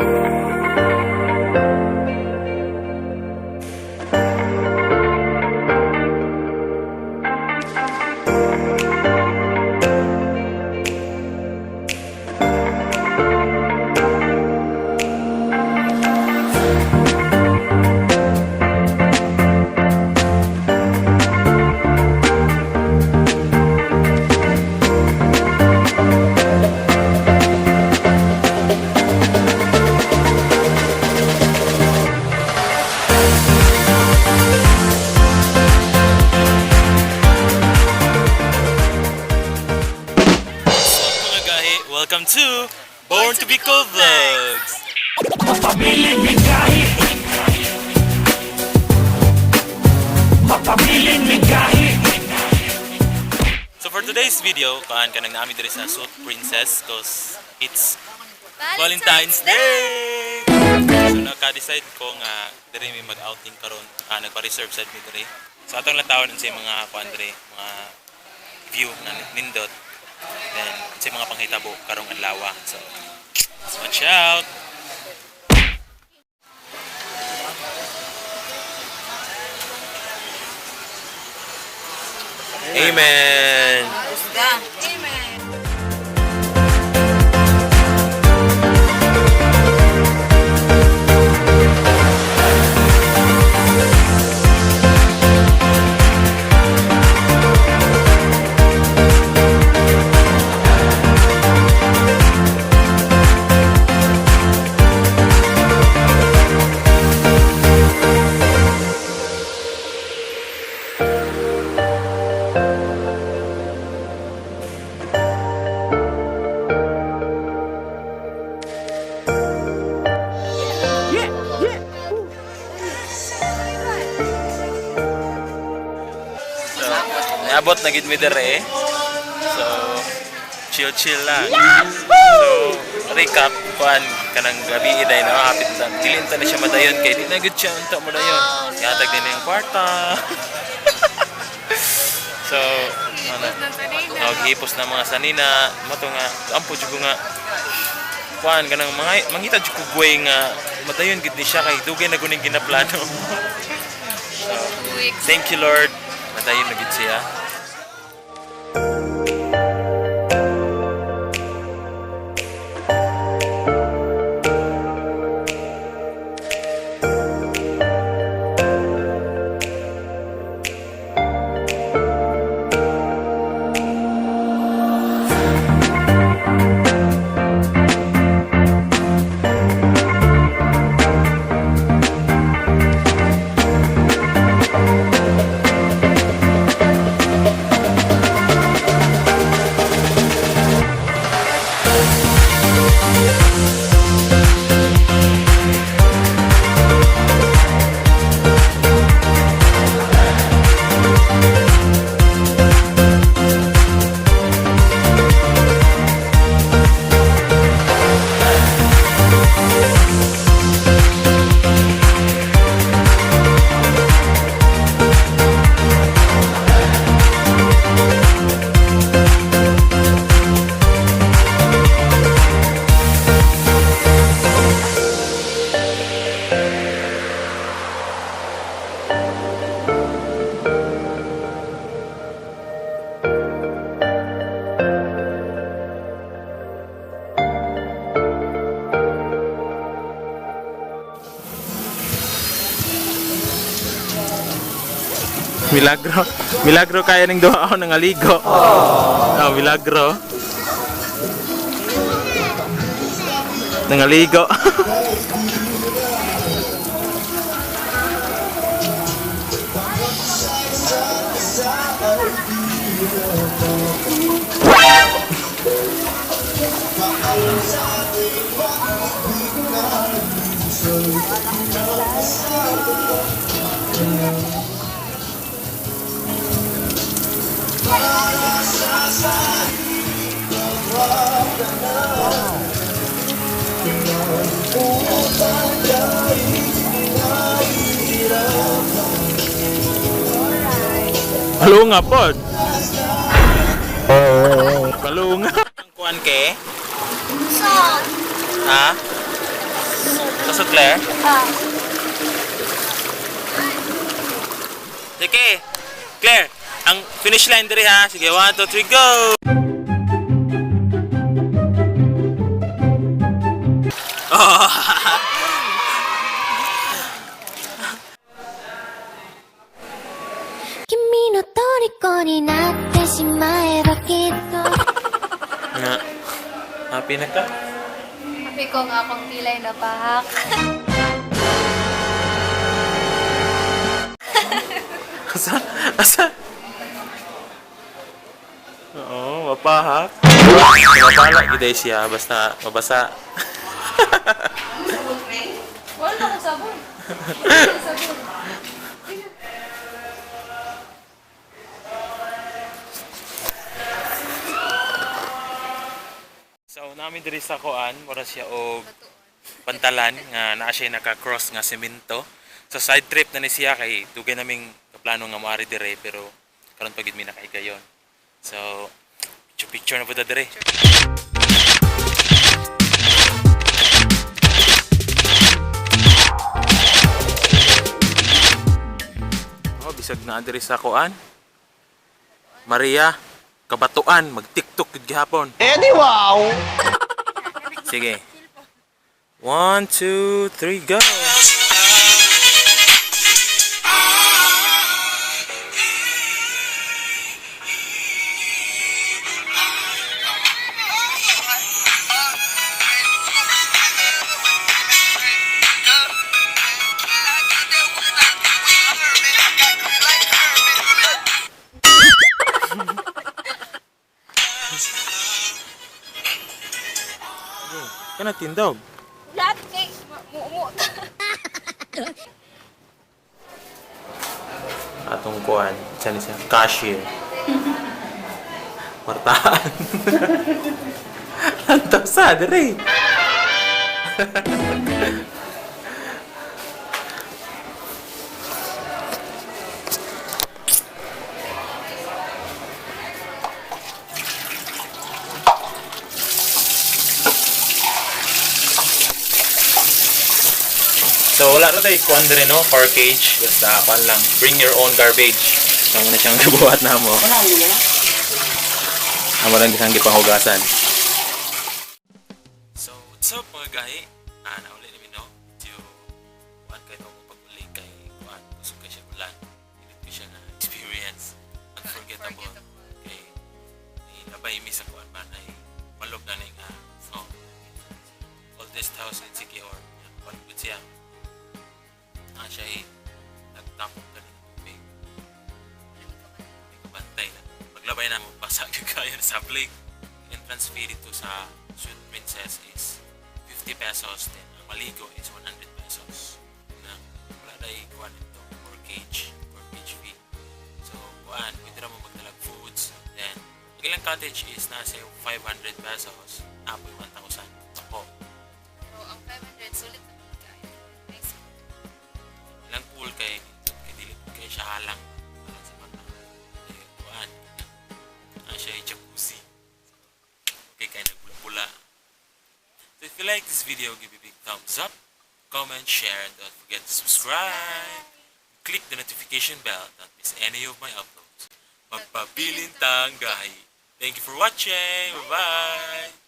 Mga gahi, welcome to Born to be Cool Vlogs! Mapabilin migahi. Mapabilin migahi. So for today's video, kaan ka nang namin diri sa Suit Princess cause it's Valentine's Day! So naka-decide ko nga diri mi mag-outing karon. Ah, nagpa-reserve sad mi diri. So atong lang tawon sa mga kuan diri, mga view na nindot. Then sa mga panghitabo karong adlaw. So watch out! Amen. Amen. So, naabot na gid mi dere. So, chill chill lang. So, recap kuan kanang gabi iday na hapit ta. Dili ta na siya madayon kay di na gud siya unta madayon. Gihatag din na yung kwarta. So, ano, oh, gihipos na mga sanina, mato nga ampo jud ko nga kuan kanang mga mangita jud ko gway nga madayon gid ni siya kay dugay na guning ginaplano. So, 2 weeks. thank you, Lord. Madayon na gid siya. Milagro. Milagro kaya ning duha ako nangaligo. Oh, milagro. Nangaligo. Palunga pod. Palunga. Ang kuan ke? Salt. Ha? Kaso, Claire? Ah. Sige. Claire, ang finish line diri ha. Sige, 1, 2, 3, go! Oh. 君の虜になってしまえばきっと Nga. Happy na ka? Happy ko nga akong kilay na pahak. Asa? Asa? Oo, mapahak. Mapala gid ay siya basta mabasa. Wala na akong sabon. Wala na akong sabon. So namin diri sa kuan, mura siya og pantalan nga naa siya naka-cross nga semento. So side trip na ni siya kay dugay naming plano nga moari dire pero karon pa gid mi nakaigayon. So picture picture na pud ta dire. Oh, bisag na diri sa kuan. Maria, Kabatuan, mag-TikTok gud gihapon. Eh di wow! Sige. 1, 2, 3, go! Kana tindog. Lahat kay mumu. Atong kuan, siya ni siya, cashier. Martaan. Lantaw sa, dire. So wala na tayo kuan dire no, for cage. Basta kuan lang, bring your own garbage. So mo na siyang gibuhat na mo. Wala niya. Amo lang siyang gipahugasan. So, what's up mga gahi? Ah, nauli namin no. Medyo kuan kayo ako pag-uli kay kuan. Kusog kay siya ulan. Hindi ko siya na experience. Unforgettable. Kay nilabay mi sa kuan ba na malog na ni nga. Oh, oldest house in Siquijor. Kuan gud siya. Ah, siya ay nagtapok ka ng tubig. May kabantay na. Paglabay na mo, basa gyud kayo sa blake. Entrance fee dito sa Sweet Princess is 50 pesos. Then, ang maligo is 100 pesos. Na, wala na kuan ito, 4 cage fee. So, kuan, pwede ra mo magdalag foods. Then, ang ilang cottage is nasa 500 pesos. Apoy 1,000. Ako, Pero ang 500 sulit naman kayo. Nice. ilang pool kay kay dili kay siya halang halang sa mata eh kuan ah, siya ay jacuzzi. Okay kay nagbula-bula. So if you like this video, give a big thumbs up, comment, share, and don't forget to subscribe. Click the notification bell, don't miss any of my uploads. Magpabilin tanggahi. Thank you for watching. Bye bye.